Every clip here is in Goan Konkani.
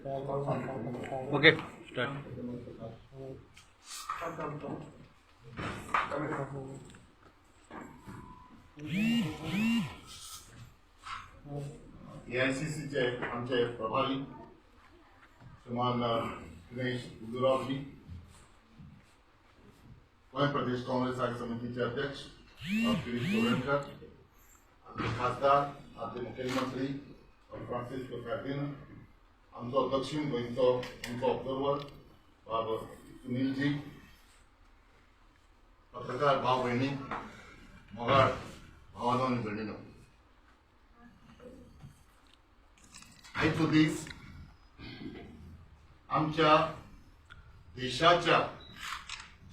Okay, start. एआयसीसीचे आमचे प्रभारी श्रीमान दिनेश गुंडूरावजी, गोंय प्रदेश काँग्रेस कार्य समितीचे अध्यक्ष गिरीश चोडणकर, आदले खासदार, आदले मुखेलमंत्री फ्रांसिस्को सार्दिन, आमचो दक्षिण गोंयचो आमचो ऑब्जर्वर बाब सुनीलजी, पत्रकार भाव भयणी, मोगाळ भावानो आनी भयणीनो, आयचो दीस आमच्या देशाच्या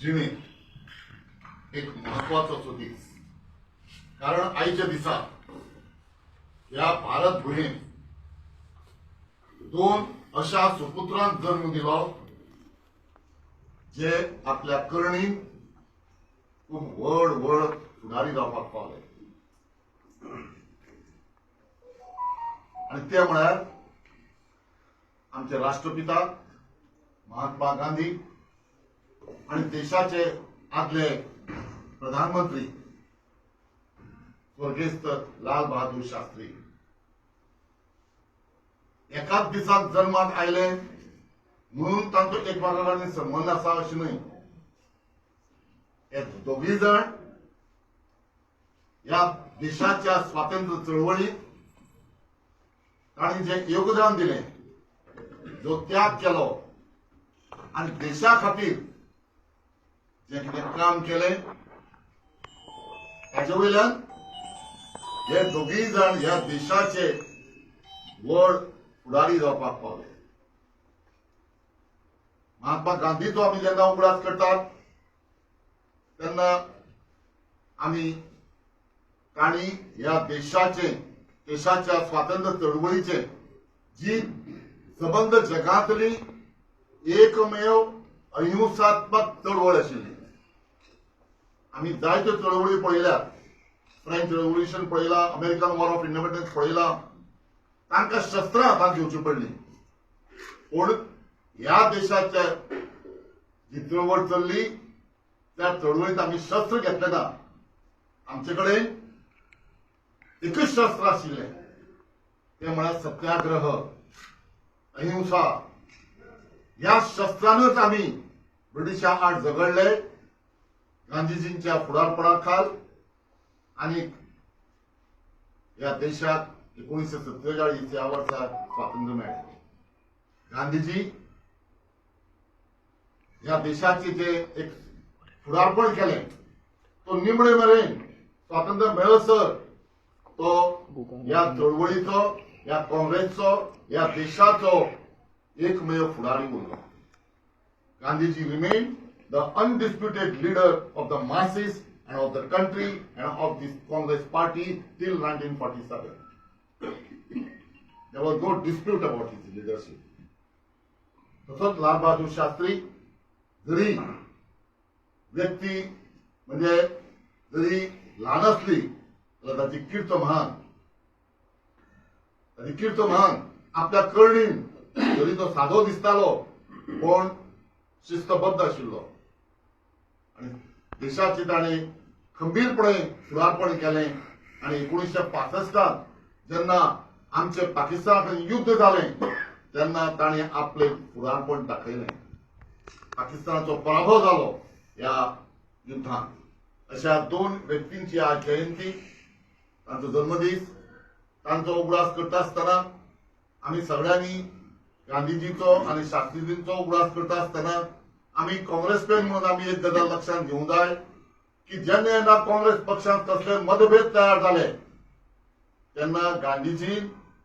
जिणेंत एक महत्वाचो असो दीस, कारण आयच्या दिसा ह्या भारत भुंयेंत दोन अशा सुपुत्रांक जल्म दिलो जे आपल्या करणीन खूब व्हड व्हड फुडारी जावपाक पावले आनी ते म्हळ्यार आमचे राष्ट्रपिता महात्मा गांधी आणि देशाचे आदले प्रधानमंत्री स्वर्गेस्त लाल बहादूर शास्त्री. एकाच दिसाक जल्माक आयले म्हणून तांचो एकमेका कडेन संबंद आसा अशें न्हय. हे दोगूय जाण ह्या देशाच्या स्वातंत्र्य चळवळीत तांणी जे योगदान दिलें, जो त्याग केलो आनी देशा खातीर जें कितें काम केलें ताचे वयल्यान हे दोगूय जाण ह्या देशाचे व्हड फुडारी जावपाक पावले. महात्मा गांधीचो आमी जेन्ना उगडास करतात तेन्ना आमी तांणी ह्या देशाचे देशाच्या स्वातंत्र्य चळवळीचे जी सबंद जगांतली एकमेव अहिंसात्मक चळवळ आशिल्ली. आमी जायत्यो चळवळी पळयल्यात, फ्रेंच रेव्होल्युशन पळयलां, अमेरिकन वॉर ऑफ इंडिपेंडन्स पळयलां, तांकां शस्त्रां हातांत घेवची पडली. पूण ह्या देशाच्या जी चळवळ चल्ली त्या चळवळींत आमी शस्त्र घेतले ना. आमचे कडेन एकच शस्त्र आशिल्लें, तें म्हळ्यार सत्याग्रह, अहिंसा. ह्या शस्त्रानच आमी ब्रिटिशां आड झगडले गांधीजींच्या फुडारपणा खाल आनी ह्या देशाक 1947 ह्या वर्सा स्वातंत्र्य मेळ्ळें. गांधीजी ह्या देशाचे जे एक फुडारपण केलें तो निमणे मेरेन स्वातंत्र्य मेळसर तो ह्या चळवळीचो, ह्या काँग्रेसचो, ह्या देशाचो एकमेव फुडारी उरलो. Gandhiji remained the undisputed leader of the masses and of the country and of this Congress party till 1947. There was no dispute about his leadership. तसोच लाल बहादूर शास्त्री जरी व्यक्ती म्हणजे जरी ल्हान असली जाल्यार ताची कीर्त महान, ताची कीर्त महान. आपल्या करणीन जरी तो सादो दिसतालो पूण शिस्तबद्ध आशिल्लो आनी देशाचे ताणें खंबीरपणे फुडारपण केलें. आनी 1965 जेन्ना आमचे पाकिस्ताना कडेन युद्ध जालें तेन्ना ताणें आपलें फुडारपण दाखयलें. पाकिस्तानाचो पराभव जालो ह्या युद्धांत. अशा दोन व्यक्तींची आज जयंती, तांचो जल्मदीस, तांचो उगडास करता आसतना आमी सगळ्यांनी गांधीजीचो आनी शास्त्रीजींचो उगडास करता आसतना आमी काँग्रेसमॅन म्हणून आमी एक गजाल लक्षांत घेवंक जाय की जेन्ना जेन्ना काँग्रेस पक्षांत कसले मतभेद तयार जाले तेन्ना गांधीजी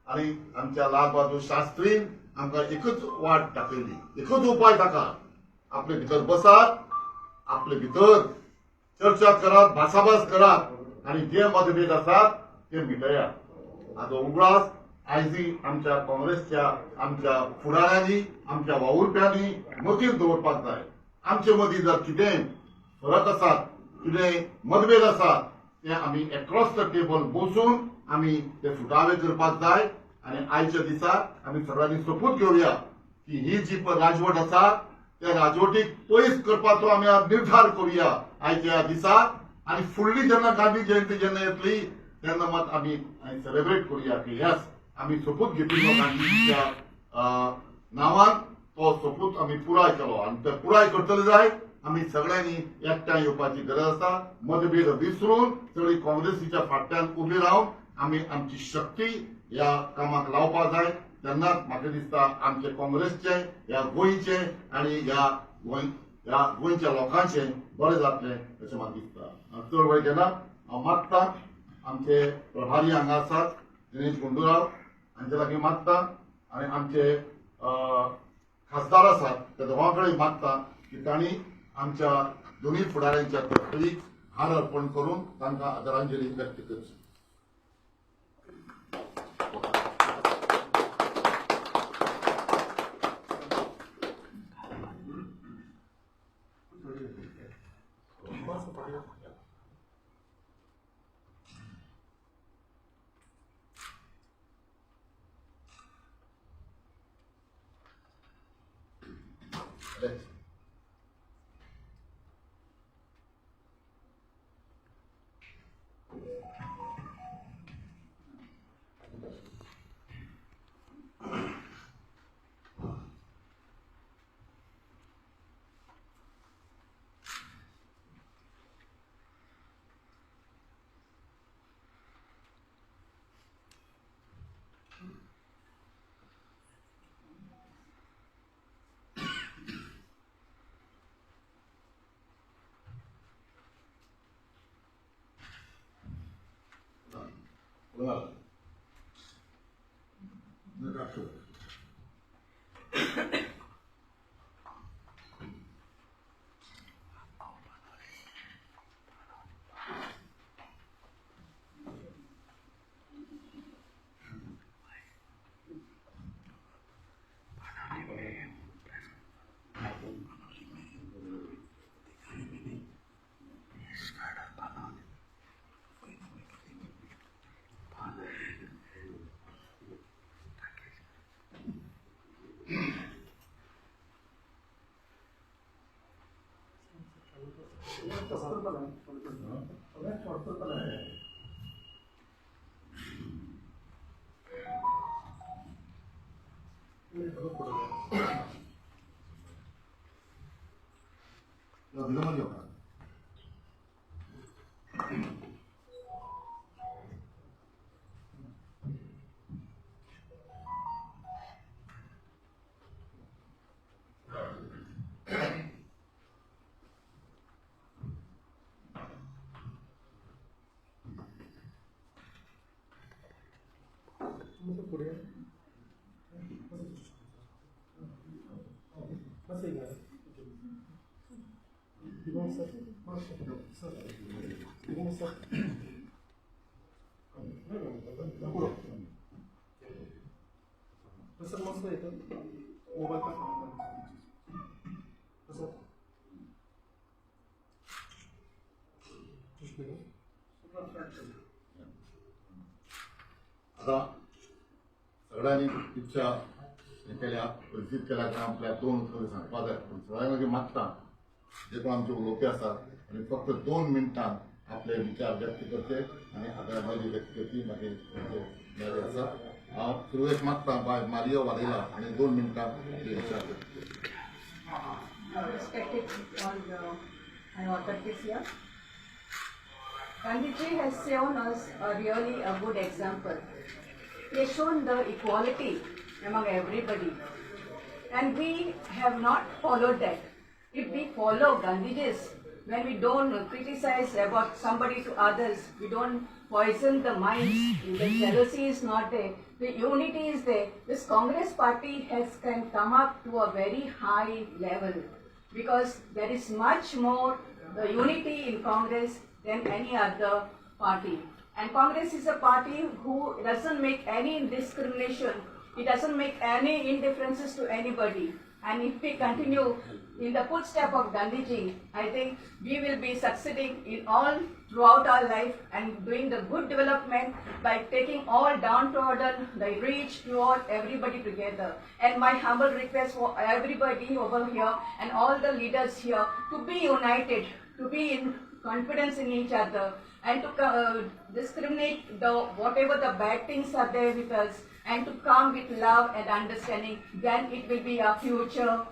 आनी आमच्या लाल बहादूर शास्त्रीन आमकां एकूच वाट दाखयली, एकूच उपाय ताका, आपले भितर बसात, आपले भितर चर्चा करात, भासाभास करात आनी जे मतभेद आसात ते मिटयात. हाचो उगडास आयजी आमच्या काँग्रेसच्या आमच्या फुडाऱ्यांनी, आमच्या वावुरप्यांनी मतींत दवरपाक जाय. आमचे मदीं जर कितेंय फरक आसात, कितेंय मतभेद आसात ते आमी एक्रॉस the table बसून आमी ते सुटावे करपाक जाय. आनी आयच्या दिसा आमी सगळ्यांनी सोपूत घेवया की ही जी राजवट आसा त्या राजवटीक पयस करपाचो आमी आज निर्धार करुया आयच्या ह्या दिसा. आनी फुडली जेन्ना गांधी जयंती जेन्ना येतली तेन्ना मात आमी सेलेब्रेट करुया की येस, आमी सोपूत घेतिल्लो गांधीजीच्या नांवान, तो सोपूत आमी पुराय केलो. आनी ते पुराय करतले जाय आमी सगळ्यांनी एकठांय येवपाची गरज आसा. मतभेद विसरून सगळी काँग्रेसीच्या फाटल्यान उबी रावन आमी आमची शक्ती ह्या कामाक लावपाक जाय. तेन्नाच म्हाका दिसता आमचे काँग्रेसचें, ह्या गोंयचें आनी ह्या गोंयच्या लोकांचें बरें जातलें अशें म्हाका दिसता. चड वेळ घेना, हांव मागता आमचे प्रभारी हांगा आसात दिनेश गुंडूराव हांचे लागीं मागता आनी आमचे खासदार आसात त्या दोगां कडेन मागता की तांणी आमच्या दोनूय फुडाऱ्यांच्या तकलीक हार अर्पण करून तांकां आदरांजली व्यक्त करची. आता सगळ्यांनी इच्छा केल्या, परिस्थित केल्या कारण आपल्या दोन उतरां सांगपा जाय. पूण सगळ्यां लागीं मागता जे कोण आमचे उलोवपी आसात आनी फक्त 2 मिनटां आपले विचार व्यक्त करचे आनी आदरांजली व्यक्त करची मागीर तयारी आसा. हांव सुरवेक मागता बाय मारियो वारेला आनी 2 मिनटां आपले विचार व्यक्त करचे. Respected all the authorities here. Gandhiji has shown us a really a good example. He has shown the equality among everybody, and we have not followed that. If we follow Gandhiji's, when we don't criticize about somebody to others, we don't poison the minds, the jealousy is not there, the unity is there. This Congress party has can come up to a very high level because there is much more the unity in Congress than any other party. And Congress is a party who doesn't make any discrimination. It doesn't make any indifferences to anybody. And if we continue in the footstep of Gandhiji, I think we will be succeeding in all throughout our life and doing the good development by taking all downtrodden, the rich, poor, everybody together. And my humble request for everybody over here and all the leaders here to be united, to be in confidence in each other, and to discriminate the whatever the bad things are there with us, and to come with love and understanding. Then it will be a future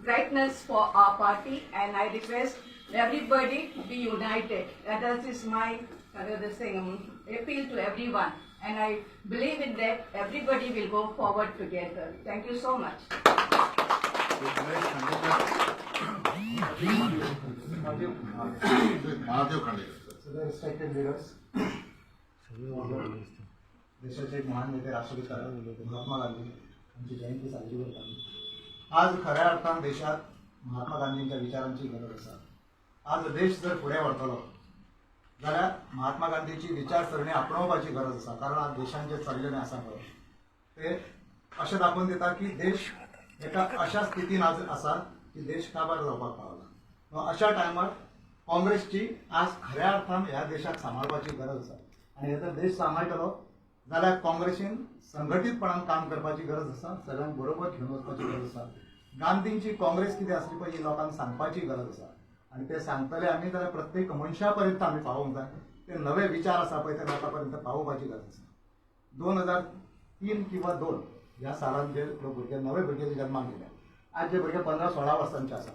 brightness for our party. And I request everybody to be united. That is my appeal to everyone, and I believe in that everybody will go forward together. Thank you so much. Mahadev Khandekar. सगळे रिस्पेक्टेड लिडर्स, देशाचे एक महान नेते राष्ट्रपिता महात्मा गांधी यांची जयंती साजरी करता. आज खऱ्या अर्थान देशात महात्मा गांधींच्या विचारांची गरज आसा. आज देश जर फुडें व्हरतलो जाल्यार महात्मा गांधीची विचारसरणी आपणावपाची गरज आसा. कारण आज देशान जें चल्लेलें आसा पळय ते अशें दाखोवन दिता की देश एका अशा स्थितीन आज आसा की देश काबार जावपाक पावला. अशा टायमार काँग्रेसची आज खऱ्या अर्थान ह्या देशाक सांबाळपाची गरज आसा. आनी हे जर देश सांबाळटलो जाल्यार काँग्रेसीन संघटीतपणान काम करपाची गरज आसा, सगळ्यांक बरोबर घेवन वचपाची गरज आसा. गांधींची काँग्रेस कितें आसली पळय ही लोकांक सांगपाची गरज आसा. आनी ते सांगतले आमी जाल्यार प्रत्येक मनशा पर्यंत आमी पावोवंक जाय. ते नवे विचार आसा पळय ते लोकां पर्यंत पावोवपाची गरज आसा. 2003 किंवा 2 ह्या सालान जे भुरगे नवे भुरगे जे जन्माक येयले, आज जे भुरगे 15-16 वर्सांचे आसा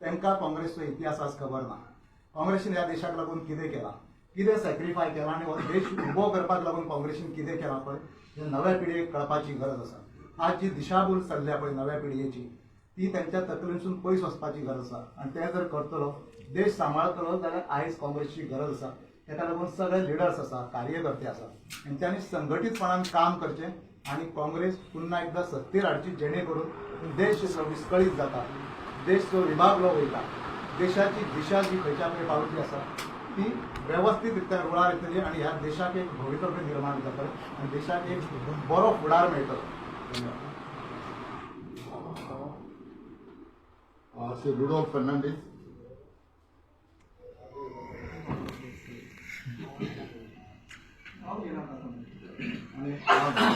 तांकां काँग्रेसचो इतिहास आज खबर ना. काँग्रेसीन ह्या देशाक लागून कितें केलां, कितें सॅक्रिफाय केलां आनी हो देश उबो करपाक लागून काँग्रेसीन कितें केलां पळय हें नव्या पिळगेक कळपाची गरज आसा. आज जी दिशाभूल चल्ल्या पळय नव्या पिळगेची ती त्यांच्या तकलेंतसून पयस वचपाची गरज आसा. आनी तें जर करतलो, देश सांबाळतलो जाल्यार आयज काँग्रेसची गरज आसा. ताका लागून सगळे लिडर्स आसा, कार्यकर्ते आसा, हेंच्यांनी संघटीतपणान काम करचें आनी काँग्रेस पुन्हा एकदा सत्तेर हाडची, जेणे करून देश जो विस्कळीत जाता, देश जो विभागलो वयता, देशाची दिशा जी खंयच्या खंय पावली आसा ती वेवस्थीत रित्या रुळार येतली आनी ह्या देशाक एक भवितव्य निर्माण जातलें आनी देशाक एक बरो फुडार मेळटलो. धन्यवाद. श्री रुडोल्फ फर्नांडीस.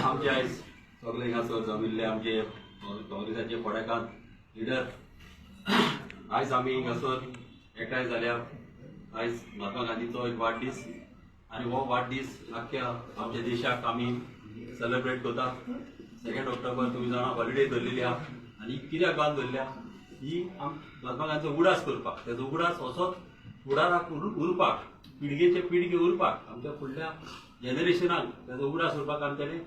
आमचे आयज सगळे हांगासर जमिल्ले आमचे काँग्रेसाचे फुडाकार लिडर आयज आमी हांगासर एकठांय जाल्या. आयज महात्मा गांधीचो एक वाडदीस आनी हो वाडदीस आख्ख्या आमच्या देशाक आमी सेलेब्रेट करता. 2 ऑक्टोबर तुमी जाणा हॉलिडे धरलेली आहा आनी कित्याक बांद धरल्या ही महात्मा गांधीचो उगडास करपाक, तेजो उगडास असोच फुडाराक उरपाक, पिळगेचे पिळगे उरपाक, आमच्या फुडल्या जनरेशनाक तेजो उगडास उरपाक आमी तेणें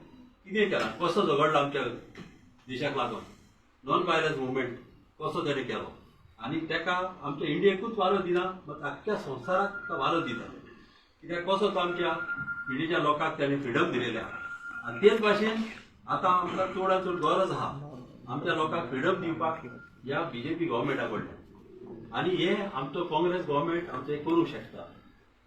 कितें केलां, कसो झगडलो आमच्या देशाक लागून, नॉन वायलन्स मुवमेंट कसो तेणें केलो आनी तेका आमच्या इंडियेकूच वारो दिना बट आख्ख्या संवसाराक तो वारो दिता. कित्याक कसो तो आमच्या इंडियेच्या लोकांक तेणें फ्रिडम दिलेलें आहा आनी तेच भाशेन आतां आमकां चडांत चड गरज आहा आमच्या लोकांक फ्रिडम दिवपाक ह्या बीजेपी गव्हर्मेंटा कडल्यान आनी हे आमचो काँग्रेस गव्हर्मेंट आमचें करूंक शकता.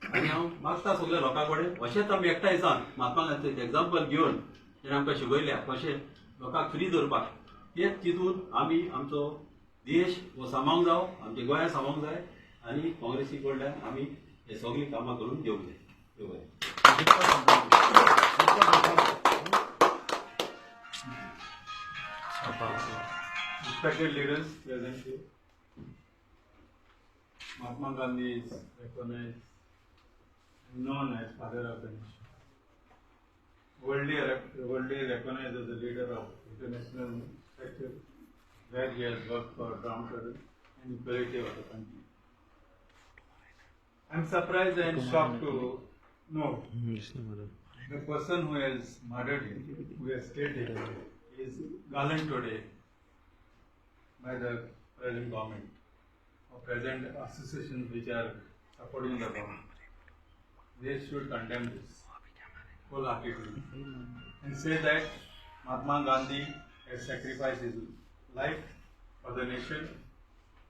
आनी हांव मागता सगळ्या लोकां कडेन अशेंच आमी एकठांय जावन महात्मा गांधीचें एग्जाम्पल घेवन तेणें आमकां शिकयल्या कशें लोकांक फ्री दवरपाक, तेच चिंतून आमी आमचो देश हो सांबाळूंक जावो, आमच्या गोंया सांबाळूंक जाय आनी काँग्रेसी कडल्यान आमी हे सगळीं कामां करून घेवंक जाय. Respected leaders present here, Mahatma Gandhi is recognized and known as father of the nation. Worldly recognized as a leader of international sector, where he has worked for downtrodden and equality of the country. I am surprised and shocked to know the person who has murdered him, who has killed him, is garlanded today by the present government or present associations which are supporting the government. They should condemn this wholeheartedly and say that Mahatma Gandhi has sacrificed his life for the nation,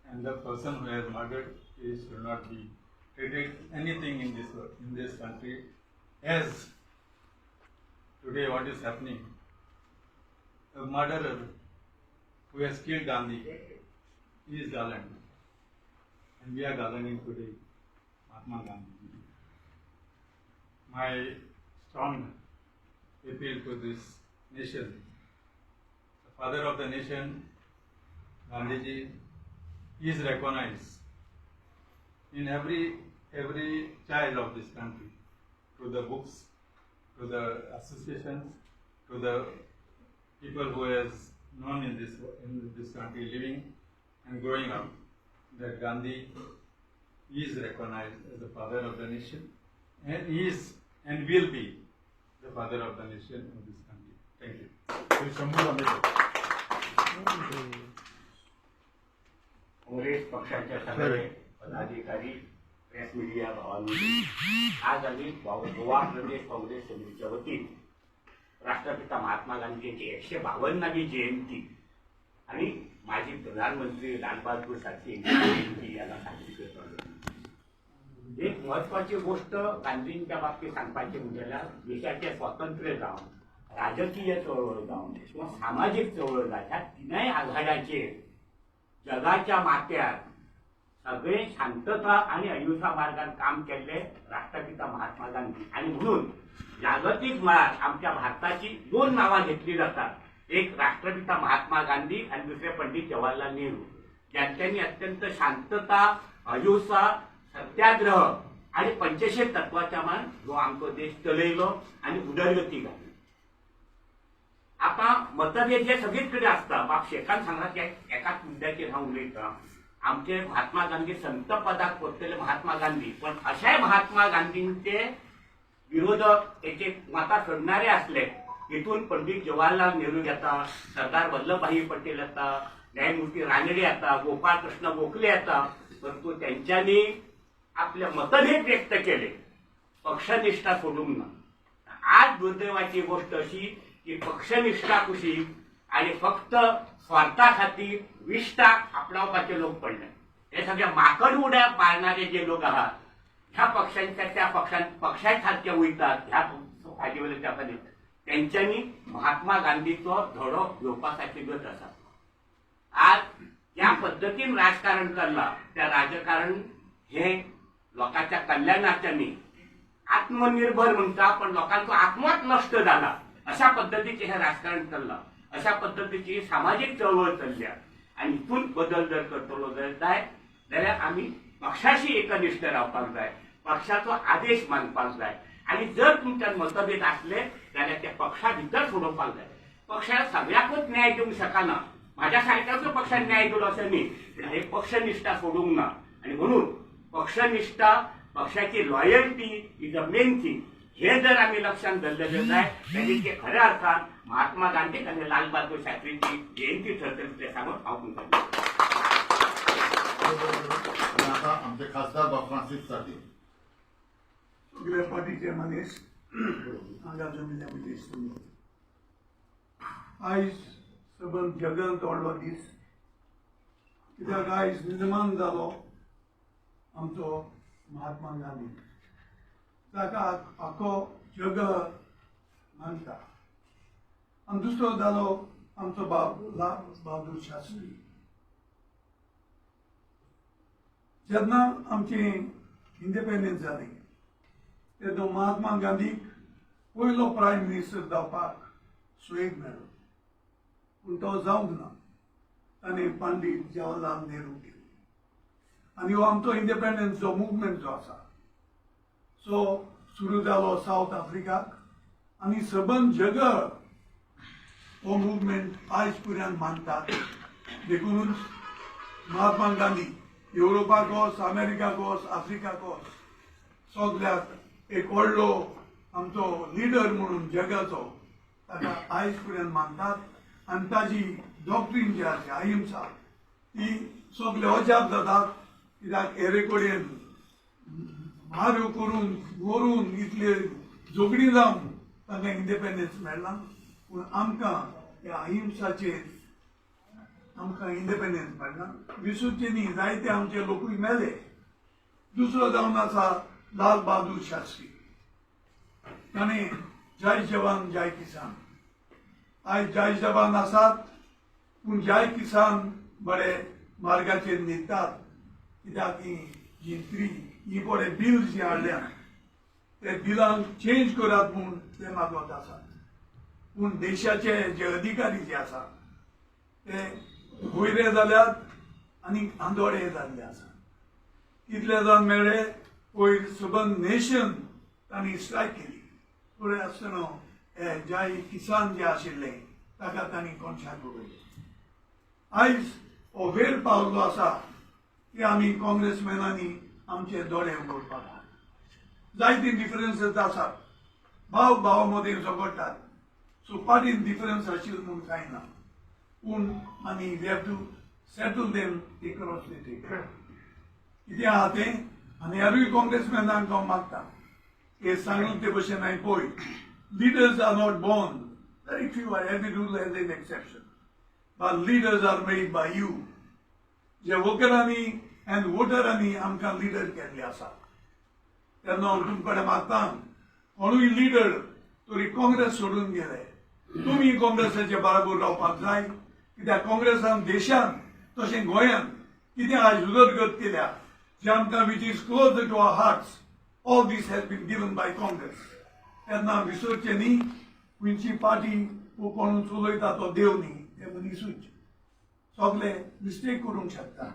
and the person who has murdered is should not be treated anything in this world, in this country, as today what is happening. a murderer who has killed Gandhi is garlanded. And we are garlanding today Mahatma Gandhi. My strong appeal to this nation, the father of the nation, Gandhiji, is recognized in every child of this country, through the books, to the associations, to the people who has known in this country, living and growing up, that Gandhi is recognized as the father of the nation and is and will be the father of the nation of this country. Thank you. Shri Shambhu Bandekar. Congress पक्षाच्या सगळे पदाधिकारी, प्रेस मीडिया भावांनो, आज आम्ही गोवा प्रदेश काँग्रेस समितीच्या वतीन राष्ट्रपिता महात्मा गांधी यांची 152वी जयंती आणि माजी प्रधानमंत्री लालबहादूर शास्त्री यांची जयंती याला साजरी करत आहोत. एक महत्वाची गोष्ट गांधींच्या बाबतीत सांगपाची म्हणजे देशाचे स्वातंत्र्य जावं, राजकीय चळवळ जावं किंवा सामाजिक चळवळ जावं, ह्या तिनय आघाड्याचेर जगाच्या माथ्यार सगळे शांतता आणि अहिंसा मार्गान काम केल्ले राष्ट्रपिता महात्मा गांधी. आणि म्हणून जागतिक मळार आमच्या भारताची दोन नावां घेतली जातात, एक राष्ट्रपिता महात्मा गांधी आणि दुसरे पंडित जवाहरलाल नेहरू, ज्यांच्यानी अत्यंत शांतता, अहिंसा, सत्याग्रह आणि पंचशील तत्वाच्या मान जो आमचो देश चलयलो आणि उदरगती घातली. आता मतभेद हे सगळीच कडेन आसता. बाब शेखान सांगला की एकाच मुद्द्याचेर हांव उलयतां. आमचे महात्मा गांधी संत पदाक पडटले महात्मा गांधी, पण अशाय महात्मा गांधींचे विरोधक, त्याचे मतां सोडणारे असले. तितून पंडित जवाहरलाल नेहरू येता, सरदार वल्लभभाई पटेल येता, न्यायमूर्ती रानडे येता, गोपाळ कृष्ण गोखले येता, परंतु त्यांच्यानी आपले मतभेद व्यक्त केले, पक्षनिष्ठा सोडूंक ना. आज दुर्दैवाची गोष्ट अशी की पक्षनिष्ठा कुशीक आणि फक्त स्वार्था खातीर विष्ठा आपणावपाचे लोक पडले. हे सगळे माकड उड्या मारणारे जे लोक आहात, ह्या पक्षांच्या त्या पक्षां पक्षासारखे वयतात, ह्या हाजे वयल्या त्या खातीर तेंच्यांनी महात्मा गांधीचो धडो घेवपा सारकी गत आसा. आज ज्या पद्दतीन राजकारण चल्लां त्या राजकारण हे लोकांच्या कल्याणाचें न्ही. आत्मनिर्भर म्हणटा पण लोकांचो आत्मोच नश्ट जाला, अशा पद्दतीचें हें राजकारण चल्लां, अशा पद्दतीची सामाजीक चळवळ चल्ल्या. आनी हितून बदल जर करतलो जर जाय जाल्यार आमी पक्षाशी एकनिश्ठ रावपाक जाय, पक्षाचो आदेश मानपाक जाय आनी जर तुमच्यान मतभेद आसले जाल्यार ते पक्षा भितर सोडोवपाक जाय. पक्षाक सगळ्याकूच न्याय दिवंक शकना, म्हाज्या सारक्याकूच पक्षान न्याय दिलो अशें न्ही, पूण हे पक्षनिश्ठा सोडूंक ना. आनी म्हणून पक्षनिश्ठा, पक्षाची loyalty is a main thing. हे जर आमी लक्षात धरलें जर जाय जाल्यार ते खऱ्या अर्थान महात्मा गांधी आनी लाल बहादूर शास्त्रींची जयंती ठरतली तें सांगून हांव तुमकां आणि आता आमचे खासदार बाब फ्रांसीस सार्दीन. सगळ्या पार्टीचे मनीस हांगा जमिल्ल्या मनीस, आयज सबंद जगांत व्हडलो दीस, कित्याक आयज निर्माण जालो आमचो महात्मा गांधी, ताका आख्खो जग मानता. आनी दुसरो जालो आमचो बाब लाल बहादूर शास्त्री. जेन्ना आमची इंडिपेंडन्स जाली तेन्ना महात्मा गांधीक पयलो प्रायम मिनिस्टर जावपाक सुयोग मेळ्ळो, पूण तो जावंक ना. ताणें पंडीत जवाहरलाल नेहरू केलो. आनी हो आमचो इंडिपेंडन्स जो मुवमेंट जो आसा सो सुरू जालो सावथ आफ्रिकाक आनी सबंद जग हो मुवमेंट आयज पर्यंत मानतात. देखूनच महात्मा गांधी युरोपाक वच, अमेरिकाक वच, आफ्रिकाक वच, सगल्याक एक व्हडलो आमचो लिडर म्हणून जगाचो ताका आयज पर्यंत मानतात. आनी ताजी डॉक्ट्रीन जी आसा अहिंसा, ती सगळे अजाप जातात, कित्याक हेरे कडेन माऱ्यो करून मरून इतले झगडीं जावन तांकां इंडिपेंडन्स मेळ्ळां, पूण आमकां ह्या अहिंसाचेर आमकां इंडिपेंडन्स मेळना. विसुचे न्ही, जायते आमचे लोकूय मेले. दुसरो जावन आसा लाल बहादूर शास्त्री. ताणें जय जवान जय किसान आयज जय जवान आसात पूण जय किसान बरे मार्गाचेर न्हिदतात, कित्याक ही जी त्री ही बरे बिल जी हाडल्या ते बिलांक चेंज करात म्हूण ते मागत आसात. पूण देशाचे जे अधिकारी जे आसात ते वयरे जाल्यात आनी आंदोळे जाल्ले आसात. कितले जाण मेळ्ळे पयर सबंद नेशन तांणी स्ट्रायक केली. फुडें आसतना हे जय किसान जे आशिल्ले ताका तांणी कोणशाक उडयले. आयज हो वेळ पावल्लो आसा की आमी काँग्रेसमॅनांनी आमचे दोळे उगडपाक जाय. जायते डिफरन्सीस आसात, भाव भाव मदीं झगडटात, सो पार्टीन डिफरन्स आशिल्लो म्हूण कांय ना, पूण आमी we have to settle them across the table. कितें आहा तें आनी ह्यारूय काँग्रेसमॅनांक हांव मागता हे सांगलें ते भशेन हांवें पळय, leaders are not born, very few are, every rule has an exception, but leaders are made by you. जे वोकरांनी आनी वोटरांनी आमकां लिडर केल्ले आसा. तेन्ना हांव तुमचे कडेन मागता, कोणूय लिडर तरी काँग्रेस सोडून गेले, तुमी काँग्रेसाचे बराबर रावपाक जाय. कित्याक काँग्रेसान देशान तशें गोंयान कितें आयज उदरगत केल्या जे आमकां which is close to our hearts, all this has been given by Congress. तेन्ना विसरचें न्ही, खंयची पार्टी वो कोण चलयता तो देव न्ही, ते मनीसूच सगळे मिस्टेक करूंक शकता.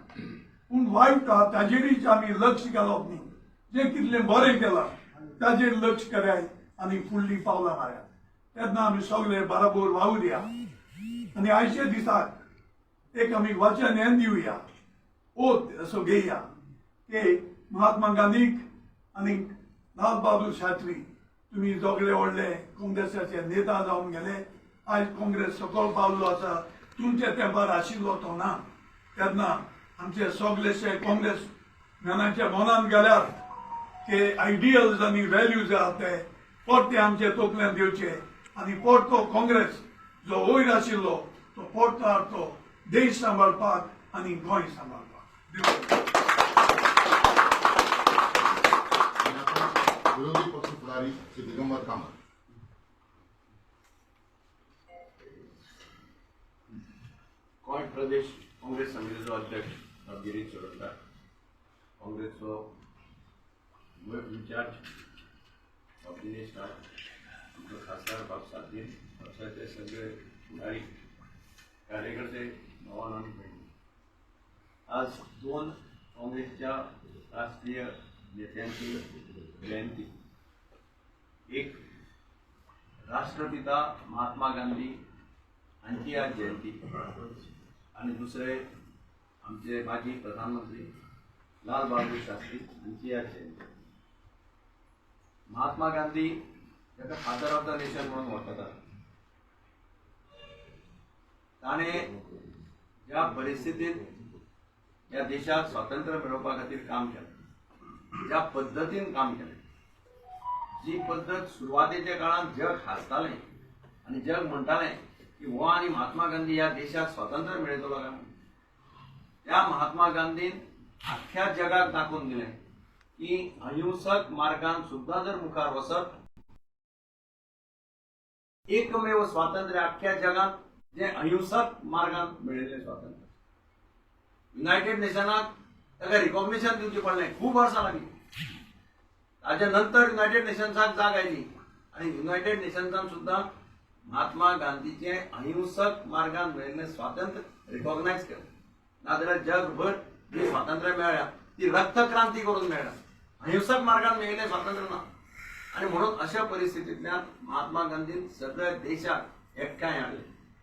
पूण वायट आहा ताजेरूच आमी लक्ष घालप न्ही, जें कितलें बरें केलां ताजेर लक्ष कराय आनी फुडलीं पावलां मारात. तेन्ना आमी सगळे बराबर वावुरया आनी आयच्या दिसाक एक आमी वचन हें दिवया, ओत असो घेया की महात्मा गांधीक आनी लाल बहादूर शास्त्री तुमी सगळे व्हडले काँग्रेसाचे नेता जावन गेले. आयज काँग्रेस सकयल पावल्लो आसा, तुमच्या तेंपार आशिल्लो तो ना. तेन्ना आमचे सगळेशे काँग्रेस मॅनाच्या मनान गेल्यार ते आयडियल्स आनी व्हॅल्यूज आहा ते परते आमचे तकल्यान दिवचे आनी परतो काँग्रेस जो वयर आशिल्लो तो परतो हाडतो देश सांबाळपाक आनी गोंय सांबाळपाक. विरोधी पक्ष फुडारी श्री दिगंबर कामत. गोंय प्रदेश काँग्रेस समितीचो अध्यक्ष बाब गिरीश चोडणकार, काँग्रेसचो गोंय इन्चार्ज बाब दिनेश नायक, आमचो खासदार बाब सादीन, पक्षाचे सगळे फुडारी, कार्यकर्ते, भावान आनी भयणी, आज दोन काँग्रेसच्या राष्ट्रीय नेत्यांची जयंती. एक राष्ट्रपिता महात्मा गांधी हांची आज जयंती आनी दुसरे आमचे माजी प्रधानमंत्री लाल बहादूर शास्त्री हांची आज जयंती. महात्मा गांधी ताका फादर ऑफ the nation म्हणून वळखतात. ताणें ज्या परिस्थितीत ह्या देशाक स्वातंत्र्य मेळोवपा खातीर काम केलें, ज्या पद्दतीन काम केलें, जी पद्दत सुरवातेच्या काळांत जग हांसतालें आनी जग म्हणटालें की हो आनी महात्मा गांधी ह्या देशाक स्वातंत्र्य मेळयतलो काय म्हणून, त्या महात्मा गांधीन आख्ख्या जगाक दाखोवन दिलें की अहिंसक मार्गान सुद्दां जर मुखार वचत, एकमेव स्वातंत्र्य आख्ख्या जगांत जें अहिंसक मार्गान मेळिल्लें स्वातंत्र्य. युनायटेड नेशनाक ताका रिकॉग्निशन दिवचें पडलें, खूब वर्सां लागलीं. ताच्या नंतर युनायटेड नेशन्साक जाग आयली आनी युनायटेड नेशन्सान सुद्दां महात्मा गांधीचें अहिंसक मार्गान मेळिल्लें स्वातंत्र्य रिकॉग्नायज केलें. नाजाल्यार जगभर जी स्वातंत्र्य मेळ्ळ्या ती रक्तक्रांती करून मेळ्ळ्या, अहिंसक मार्गान मेळिल्लें स्वातंत्र्य ना. आनी म्हणून अशा परिस्थितींतल्यान महात्मा गांधीन सगळ्या देशाक एकठांय हाडले.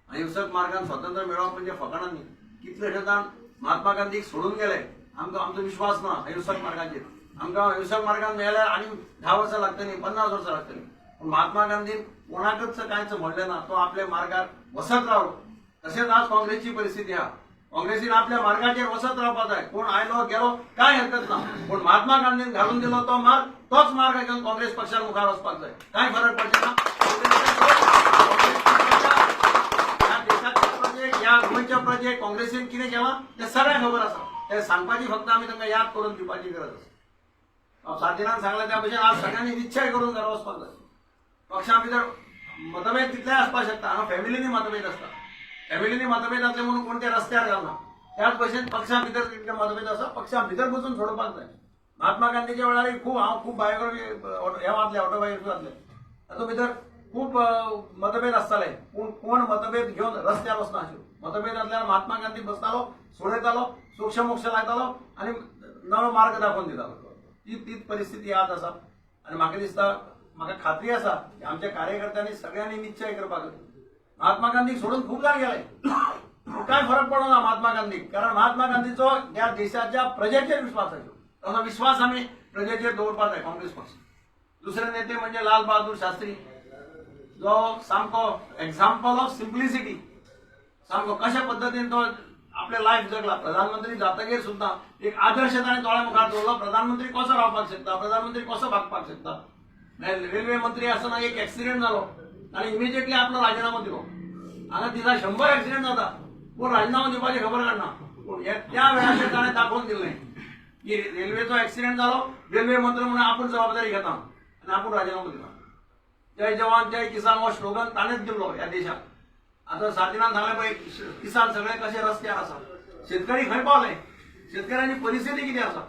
अहिंसक मार्गान स्वातंत्र्य मेळोवप म्हणजे फकाणां न्ही. कितलेशे जाण महात्मा गांधीक सोडून गेले, आमकां आमचो विश्वास ना अहिंसक मार्गाचेर, आमकां अहिंसक मार्गान मेळ्ळ्यार आनी 10 वर्सां लागतलीं, 50 वर्सां लागतलीं. पूण महात्मा गांधीन कोणाकच कांयच म्हणलें ना, तो आपल्या मार्गार वसत रावलो. तशेंच आज काँग्रेसची परिस्थिती आहा, काँग्रेसीन आपल्या मार्गाचेर वसत रावपाक जाय. कोण आयलो गेलो कांय हरकत ना, पूण महात्मा गांधीन घालून दिलो तो मार्ग, तोच मार्ग घेवन काँग्रेस पक्षान मुखार वचपाक जाय. कांय फरक पडचें ना. ह्या देशाच्या प्रजेक, ह्या गोंयच्या प्रजेक काँग्रेसीन कितें केलां तें सगळें खबर आसा. तें सांगपाची फक्त आमी तांकां याद करून दिवपाची गरज आसा. सादिनान सांगलें त्या भशेन आज सगळ्यांनी निश्चय करून घरा वचपाक जाय. पक्षा भितर मतभेद तितले आसपाक शकता. हांगा फॅमिलीनी मतभेद आसता, फॅमिलीनी मतभेद आसले म्हणून कोण ते रस्त्यार घालना. त्याच भशेन पक्षा भितर कितले मतभेद आसा, पक्षा भितर बसून सोडोवपाक जाय. महात्मा गांधीच्या वेळार खूब हांव खूब बायोग्राफी हे वाचले, ऑटोबायोग्राफी वाचले, तातूंत भितर खूब मतभेद आसताले, पूण कोण मतभेद घेवन रस्त्यार वचना आशिल्लो. मतभेद आसल्यार महात्मा गांधी बसतालो, सोडयतालो, सोक्ष मोक्ष लायतालो आनी नवो मार्ग दाखोवन दितालो. ती तीच परिस्थिती आज आसा आनी म्हाका दिसता, म्हाका खात्री आसा की आमच्या कार्यकर्त्यांनी सगळ्यांनी निश्चय करपाक जाय. महात्मा गांधीक सोडून खूब जाण गेले, कांय फरक पडना महात्मा गांधीक, कारण महात्मा गांधीचो ह्या देशाच्या प्रजेचेर विश्वास आशिल्लो. तसो विश्वास आमी प्रजेचेर दवरपाक जाय काँग्रेस पक्ष. दुसरे नेते म्हणजे लाल बहादूर शास्त्री, जो सामको एक्झाम्पल ऑफ सिम्प्लिसिटी, सामको कशा पद्दतीन तो आपले लायफ जगला. प्रधानमंत्री जातगीर सुद्दां एक आदर्श ताणें दोळ्या मुखार दवरलो. प्रधानमंत्री कसो रावपाक शकता, प्रधानमंत्री कसो वागपाक शकता. रेल्वे मंत्री आसतना एक एक्सिडेंट जालो, ताणें इमिजिएटली आपलो राजिनामो दिलो. हांगा दिसा 100 एक्सिडेंट जाता, पूण राजिनामो दिवपाची खबर काडना. पूण हे त्या वेळाचेर ताणें दाखोवन दिल्लें की रेल्वेचो एक्सिडेंट जालो, रेल्वे मंत्री म्हणून आपूण जबाबदारी घेता आनी आपूण राजिनामो दिला. जय जवान जय किसान हो स्लोगन ताणेंच दिल्लो ह्या देशाक. आतां सार्दिनान सांगलें पळय, किसान सगळे कशे रस्त्यार आसा, शेतकरी खंय पावले, शेतकऱ्यांची परिस्थिती कितें आसा,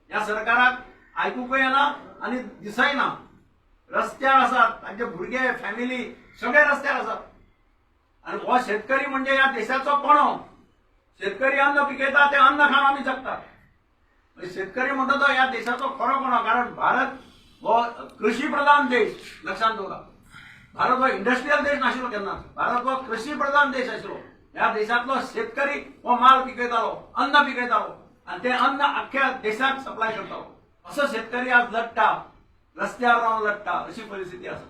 ह्या सरकाराक आयकूंकय येना आनी दिसय ना. रस्त्यार आसात तांचे भुरगे, फॅमिली सगळे रस्त्यार आसात. आनी हो शेतकरी म्हणजे ह्या देशाचो कणो. शेतकरी अन्न पिकयता, ते अन्न खावन आमी जगतात. शेतकरी म्हणटा तो ह्या देशाचो खरो कणो, कारण भारत हो कृषी प्रधान देश. लक्षात दवरा, भारत हो इंडस्ट्रियल देश नाशिल्लो केन्नाच, भारत हो कृषी प्रधान देश आशिल्लो. ह्या देशांतलो शेतकरी हो माल पिकयतालो, अन्न पिकयतालो आनी तें अन्न अख्ख्या देशाक सप्लाय करतालो. असो शेतकरी आज लडटा, रस्त्यार रावन लडटा, अशी परिस्थिती आसा.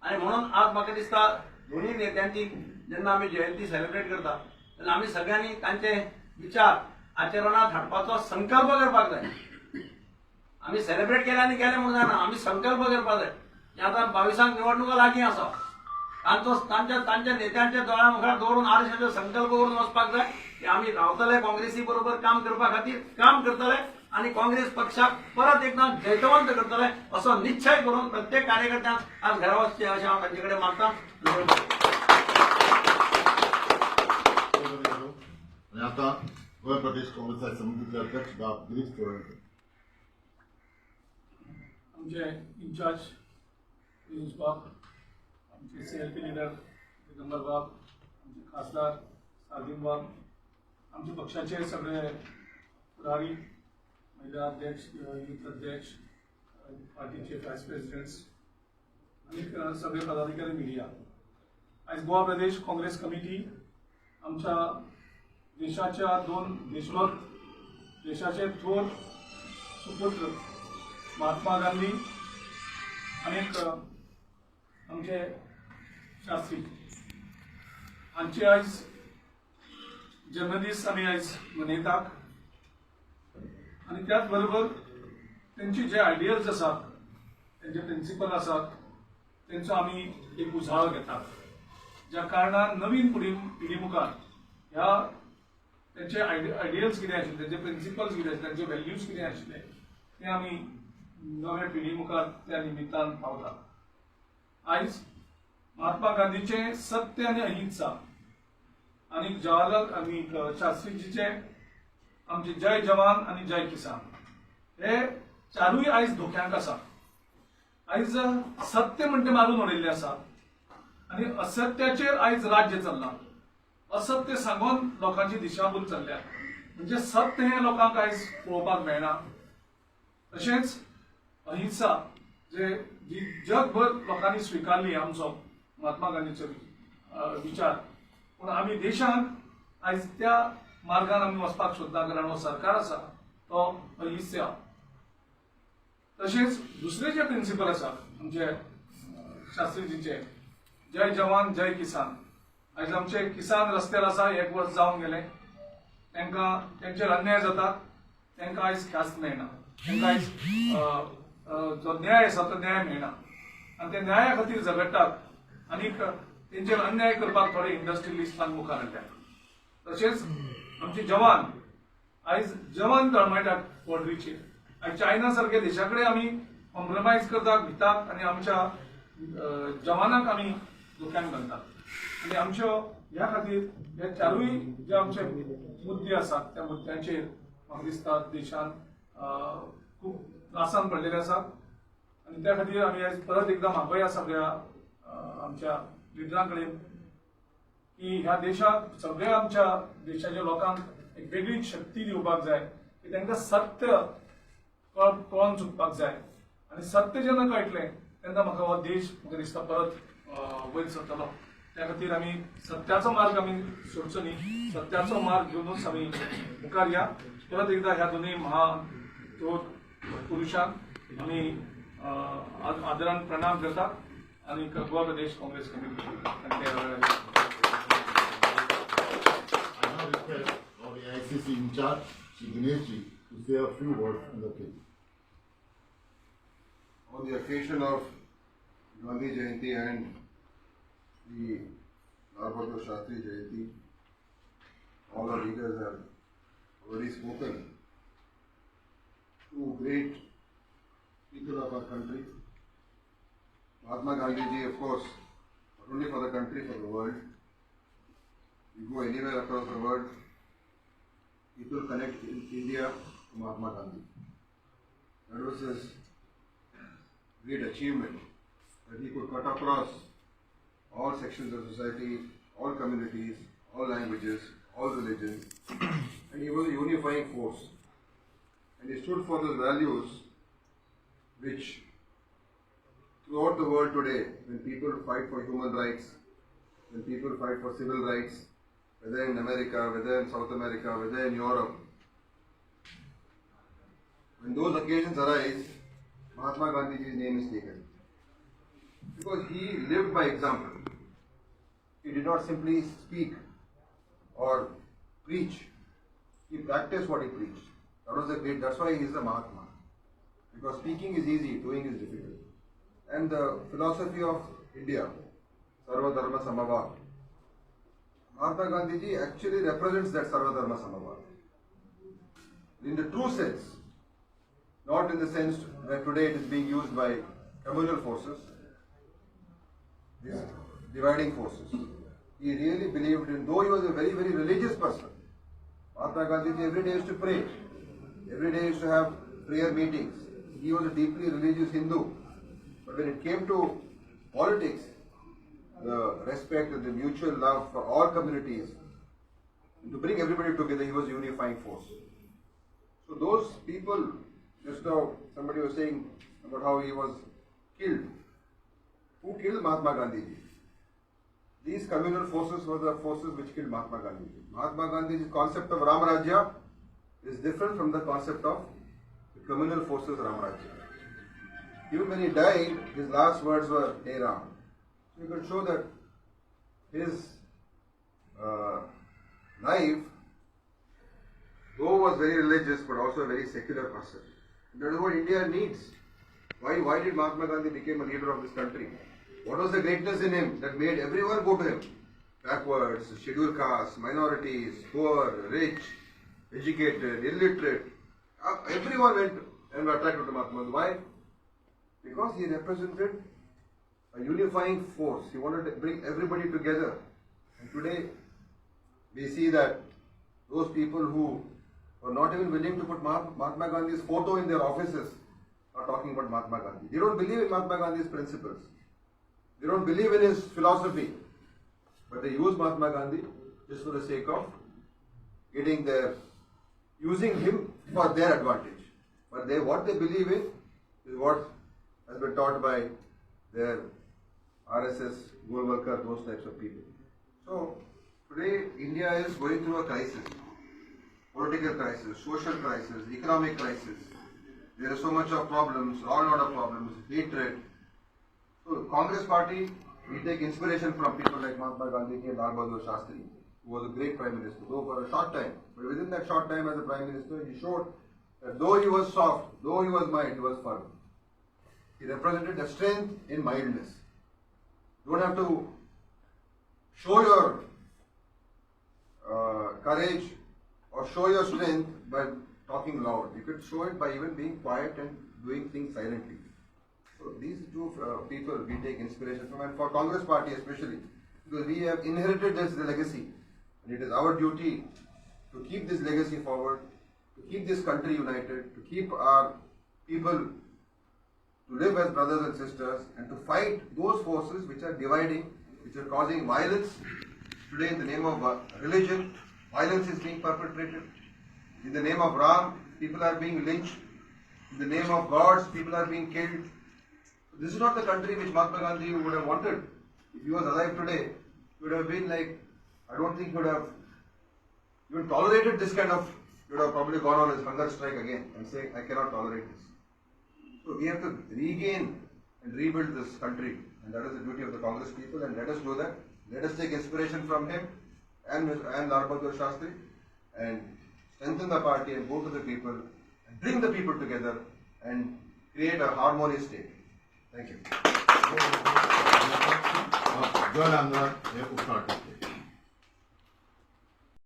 आनी म्हणून आज म्हाका दिसता दोन्ही नेत्यांची जेन्ना आमी जयंती सेलिब्रेट करता तेन्ना आमी सगळ्यांनी तांचे विचार आचरणात हाडपाचो संकल्प करपाक जाय. आमी सेलिब्रेट केले आनी गेले म्हणून जायना, आमी संकल्प करपाक जाय की आतां 22 निवडणुका लागीं आसा, तांचो तांच्या तांच्या नेत्यांच्या दोळ्या मुखार दवरून आरशाचो संकल्प करून वचपाक जाय की आमी रावतले काँग्रेसी बरोबर काम करपा खातीर, काम करतले आनी काँग्रेस पक्षाक परत एकदां जैतवंत करतले, असो निश्चय करून प्रत्येक कार्यकर्त्यान आज घरा वचचें अशें हांव तांचे कडेन मागता. आनी आतां गोंय प्रदेश काँग्रेस समितीचे अध्यक्ष बाब गिरीश चोडणकर. आमचे इन्चार्ज पियुष बाब, आमचे CLP leader Digambar बाब, आमचे खासदार सार्दीन बाब, आमचे पक्षाचे सगळे फुडारी, महिला अध्यक्ष, युथ अध्यक्ष, पार्टीचे वायस प्रेसिडेंट्स आनी सगळे पदाधिकारी, मिडिया. आयज गोवा प्रदेश काँग्रेस कमिटी आमच्या देशाच्या दोन देशभक्त, देशाचे थोर सुपुत्र महात्मा गांधी आनी आमचे शास्त्री हांचे आयज जन्मदीस आमी आयज मनयतात. आनी त्याच बरोबर तेंचे जे आयडियल्स आसात, तेंचे प्रिंसिपल आसात, तेंचो आमी एक उजाळो घेतात, ज्या कारणान नवीन पिढी मुखार ह्या तेंचे आयडियल्स कितें आशिल्ले, तेंचे प्रिंसिपल्स कितें आशिल्ले, तेंचे व्हॅल्यूज कितें आशिल्ले, ते आमी नव्या पिढी मुखार त्या निमित्तान पावतात. आयज महात्मा गांधीचे सत्य आनी अहिंसा आनी जवाहरलाल आनी शास्त्रीजीचे आमचे जय जवान आनी जय किसान हे चारूय आयज धोक्यांक आसा. आयज सत्य म्हणटे मारून उडयल्लें आसा आनी असत्याचेर आयज राज्य चल्लां. असत्य सांगून लोकांची दिशाभूल चल्ल्या, म्हणजे सत्य हें लोकांक आयज पळोवपाक मेळना. तशेंच अहिंसा जे जी जगभर लोकांनी स्विकारली आमचो महात्मा गांधीचो विचार, पूण आमी देशांत आयज त्या मार्गान आमी वचपाक सोदना, कारण हो सरकार आसा तो अहिंसा. तशेंच दुसरे जे प्रिंसिपल आसा आमचे शास्त्रीजीचे जय जवान जय किसान, आयज आमचे किसान रस्त्यार आसा, एक वर्स जावन गेलें, तांकां तेंचेर अन्याय जाता, तांकां आयज ख्यास्त मेळना, तांकां आयज जो न्याय आसा तो न्याय मेळना आनी ते न्याया खातीर झगडटात आनी तेंचेर अन्याय करपाक थोडे इंडस्ट्रियलिस्टांक मुखार हाडल्यात. तशेंच आमचे जवान आयज जवान तळमळटात बॉर्डरीचेर. आयज चायना सारक्या देशा कडेन आमी कॉम्प्रोमायज करतात, भितात आनी आमच्या जवानांक आमी धोक्यान घालतात. आनी आमच्यो ह्या खातीर ह्या चारूय जे आमचे मुद्दे आसात त्या मुद्द्यांचेर म्हाका दिसता देशान खूब त्रासान पडलेले आसात. आनी त्या खातीर आमी आयज परत एकदां मागोया सगळ्या आमच्या लिडरां कडेन की ह्या देशाक सगळ्या आमच्या देशाच्या लोकांक एक वेगळी शक्ती दिवपाक जाय की तांकां सत्य कळोन चुकपाक जाय. आनी सत्य जेन्ना कळटलें तेन्ना म्हाका हो देश म्हाका दिसता परत वयर सरतलो. त्या खातीर आमी सत्याचो मार्ग आमी सोडचो न्ही, सत्याचो मार्ग घेवनूच आमी मुखार या. परत एकदां ह्या दोनूय महान पुरुशांक आमी आदरान प्रणाम करतात आनी Goa Pradesh Congress committee. I now request our AICC in charge, Shri Dinesh ji, to say a few words on the occasion. On the occasion of Gandhi Jayanti and the Lal Bahadur Shastri Jayanti, all our leaders have already spoken. Two great people of our country. Mahatma Gandhi ji, of course, not only for the country, for the world. You go anywhere across the world, people connect in India to Mahatma Gandhi. That was his great achievement, that he could cut across all sections of society, all communities, all languages, all religions, and he was a unifying force. And he stood for those values which throughout the world today, when people fight for human rights, when people fight for civil rights, whether in America, whether in South America, whether in Europe, when those occasions arise, Mahatma Gandhiji's name is taken. Because he lived by example. He did not simply speak or preach. He practiced what he preached. That was the great, that's why he is a Mahatma. Because speaking is easy, doing is difficult. And the philosophy of India, Sarva Dharma Samabhav, Mahatma Gandhiji actually represents that Sarva Dharma Samabhav. In the true sense, not in the sense that today it is being used by communal forces, these dividing forces. He really believed in, though he was a very, very religious person, Mahatma Gandhiji every day used to pray, every day used to have prayer meetings. He was a deeply religious Hindu. But when it came to politics, the respect and the mutual love for all communities, to bring everybody together, he was a unifying force. So those people, just now somebody was saying about how he was killed. Who killed Mahatma Gandhiji? These communal forces were the forces which killed Mahatma Gandhiji. Mahatma Gandhiji's concept of Ram Rajya is different from the concept of the communal forces Ram Rajya. Even when he died, his last words were, Hey Ram. So you could show that his life, though was very religious, but also a very secular person. And that is what India needs. Why did Mahatma Gandhi become a leader of this country? What was the greatness in him that made everyone go to him? Backwards, scheduled castes, minorities, poor, rich, educated, illiterate. Everyone went and were attracted to Mahatma Gandhi. Why? Because he represented a unifying force. He wanted to bring everybody together. And today, we see that those people who were not even willing to put Mahatma Gandhi's photo in their offices are talking about Mahatma Gandhi. They don't believe in Mahatma Gandhi's principles. They don't believe in his philosophy. But they use Mahatma Gandhi just for the sake of getting their, using him for their advantage. But they, what they believe in is what has been taught by their RSS, Golwalkar, those types of people. So today India is going through a crisis, political crisis, social crisis, economic crisis. There is so much of problems, all lot of problems, hatred. So Congress party, we take inspiration from people like Mahatma Gandhi and Lal Bahadur Shastri, who was a great prime minister, though for a short time. But within that short time as a prime minister, he showed that though he was soft, though he was mild, he was firm. He represented the strength in mildness. You don't have to show your courage or show your strength by talking loud. You could show it by even being quiet and doing things silently. So these two people we take inspiration from, and for Congress party especially, because we have inherited this legacy, and it is our duty to keep this legacy forward, to keep this country united, to keep our people to live as brothers and sisters, and to fight those forces which are dividing, which are causing violence. Today, in the name of religion, violence is being perpetrated. In the name of Ram, people are being lynched. In the name of gods, people are being killed. This is not the country which Mahatma Gandhi would have wanted. If he was alive today, he would have been like, I don't think he would have even tolerated this kind of, he would have probably gone on his hunger strike again and saying, I cannot tolerate this. So we have to regain and rebuild this country, and that is the duty of the Congress people, and let us do that. Let us take inspiration from him and Lal Bahadur Shastri and strengthen the party and go to the people and bring the people together and create a harmonious state. Thank you. जल आमदार हे उपकार करतले.